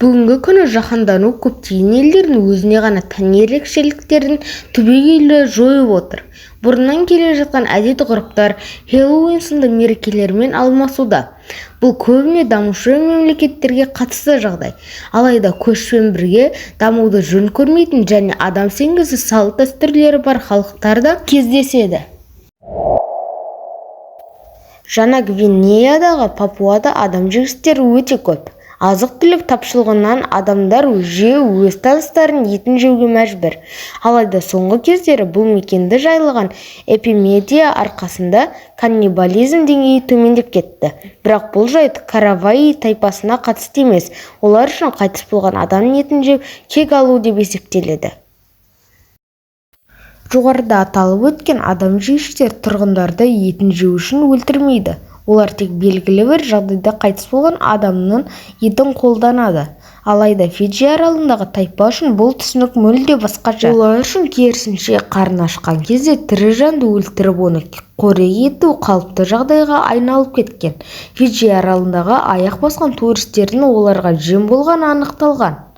Бүгінгі күні жаһандану көптеген елдердің өзіне ғана тән ерекшеліктерін түбегейлі жойып отыр. Бұрыннан келе жатқан әдет-ғұрыптар Хэллоуин сынды мерекелермен алмасуда. Бұл көбіне дамушы мемлекеттерге қатысты жағдай. Алайда көшпен бірге дамуды жөн көрмейтін және адам сенгісіз салт-дәстүрлері бар халықтар да кездеседі. Жаңа Гвинеядағы Папуада адам жегіштер өте көп. Азық-түлік тапшылығынан адамдар жиі өз таныстарының етін жеуге мәжбүр. Алайда соңғы кездері бұл мекенді жайлаған эпидемия арқасында каннибализм деңгейі төмендеп кетті. Бірақ бұл жайт караваи тайпасына қатысты емес, олар үшін қайтыс болған адамның етін жеу кек алу деп есептеледі. Жоғарыда аталып өткен адам жегіштер тұрғындарды етін жеу үшін өлтірмейді. Олар тек белгілі бір жағдайда қайтыс болған адамның етін қолданады. Алайда Фиджи аралындағы тайпа үшін бұл түсінік мүлде басқаша. Олар үшін керісінше, қарны ашқан кезде тірі жанды өлтіріп оны қорек ету қалыпты жағдайға айналып кеткен. Фиджи аралындағы аяқ басқан туристердің оларға жем болғаны анықталған.